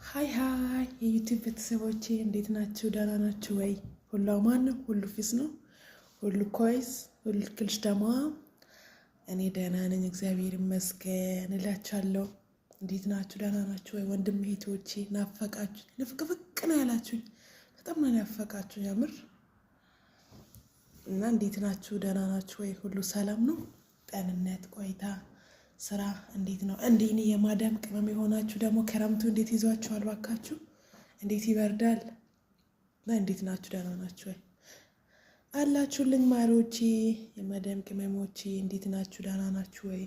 Hi hi የ YouTube ቤተሰቦቼ፣ እንዴት ናችሁ? ደህና ናችሁ ወይ? ሁሉ አማን ነው? ሁሉ peace ነው? ሁሉ كويس፣ ሁሉ كلش تمام። እኔ ደህና ነኝ፣ እግዚአብሔር ይመስገን እላችኋለሁ። እንዴት ናችሁ? ደህና ናችሁ ወይ? ወንድም እህቶቼ ናፈቃችሁ፣ ንፍቅፍቅ ነው ያላችሁኝ። በጣም ነው ናፈቃችሁ የምር። እና እንዴት ናችሁ? ደህና ናችሁ ወይ? ሁሉ ሰላም ነው? ጤንነት፣ ቆይታ፣ ስራ እንዴት ነው? እንደ እኔ የማዳም ቅመም የሆናችሁ ደግሞ ክረምቱ እንዴት ይዟችኋል? ባካችሁ እንዴት ይበርዳል። እና እንዴት ናችሁ? ደህና ናችሁ ወይ? አላችሁልኝ ማሮቼ፣ የማዳም ቅመሞቼ እንዴት ናችሁ? ደህና ናችሁ ወይ?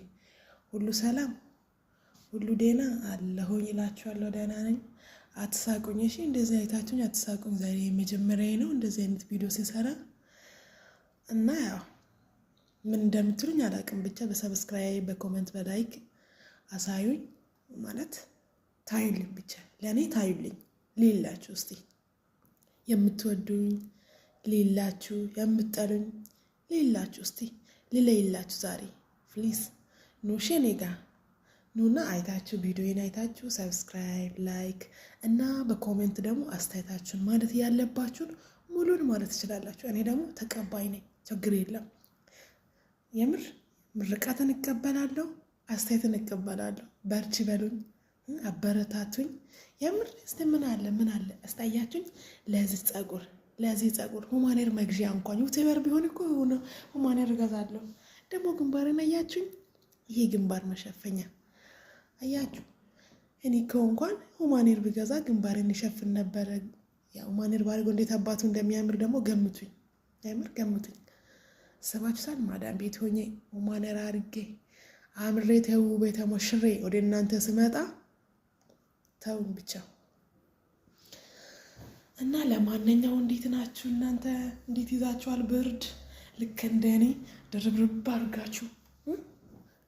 ሁሉ ሰላም፣ ሁሉ ደህና አለሁኝ እላችኋለሁ። ደህና ነኝ። አትሳቁኝ እሺ። እንደዚህ አይታችሁኝ አትሳቁኝ። ዛሬ የመጀመሪያዬ ነው እንደዚህ አይነት ቪዲዮ ሲሰራ እና ያው ምን እንደምትሉኝ አላውቅም። ብቻ በ subscribe፣ በ comment፣ በ like አሳዩኝ፣ ማለት ታዩልኝ፣ ብቻ ለእኔ ታዩልኝ። ሌላችሁ እስቲ የምትወዱኝ ሌላችሁ፣ የምትጠሉኝ ሌላችሁ፣ እስቲ ልለይላችሁ ዛሬ please። ኑ እኔ ጋ ኑና አይታችሁ፣ ቪዲዮን አይታችሁ subscribe፣ like እና በ comment ደግሞ አስተያየታችሁን ማለት ያለባችሁን ሙሉን ማለት ትችላላችሁ። እኔ ደግሞ ተቀባይ ነኝ፣ ችግር የለም። የምር ምርቃትን እቀበላለሁ፣ አስተያየትን እቀበላለሁ። በርቺ በሉኝ፣ አበረታቱኝ። የምር እስቲ ምን አለ ምን አለ እስታያችሁኝ ለዚህ ጸጉር human hair መግዣ እንኳን YouTuber ቢሆን እኮ የሆነ human hair እገዛለሁ። ደግሞ ግንባርን አያችሁኝ? ይሄ ግንባር መሸፈኛ አያችሁ? እኔ እኮ እንኳን human hair ብገዛ ግንባርን ይሸፍን ነበረ። ያው human hair ባደርገው እንዴት አባቱ እንደሚያምር ደግሞ ገምቱኝ፣ የምር ገምቱኝ። ሰባችሁታል? ማዳም ቤት ሆኜ human hair አድርጌ አምሬ ተውቤ ተሞሽሬ ወደ እናንተ ስመጣ ተውን ብቻ። እና ለማንኛው እንዴት ናችሁ እናንተ? እንዴት ይዛችኋል ብርድ? ልክ እንደ እኔ ድርብርብ አድርጋችሁ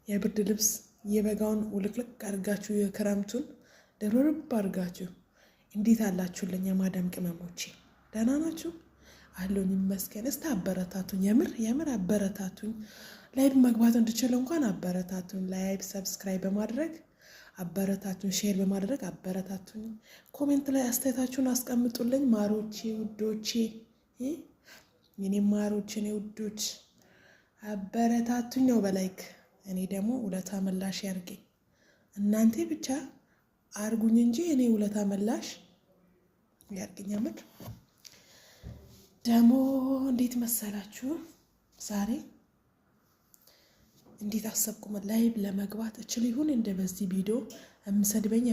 የብርድ ልብስ የበጋውን ውልቅልቅ አድርጋችሁ የክረምቱን ድርብርብ አድርጋችሁ እንዴት አላችሁልኝ? የማዳም ቅመሞቼ ደህና ናችሁ? አለሁኝ ይመስገን። እስቲ አበረታቱኝ፣ የምር የምር አበረታቱኝ። Live መግባት እንድችል እንኳን አበረታቱኝ። Like subscribe በማድረግ አበረታቱኝ፣ share በማድረግ አበረታቱኝ። Comment ላይ አስተያየታችሁን አስቀምጡልኝ። ማሮቼ፣ ውዶቼ፣ የኔ ማሮች፣ የኔ ውዶች አበረታቱኝ ነው በ like። እኔ ደግሞ ውለታ መላሽ ያርገኝ። እናንተ ብቻ አርጉኝ እንጂ እኔ ውለታ መላሽ ያርገኝ። የምር ደግሞ እንዴት መሰላችሁ ዛሬ እንዴት አሰብኩ live ለመግባት እችል ይሁን እንደ በዚህ ቪዲዮ የምሰድበኝ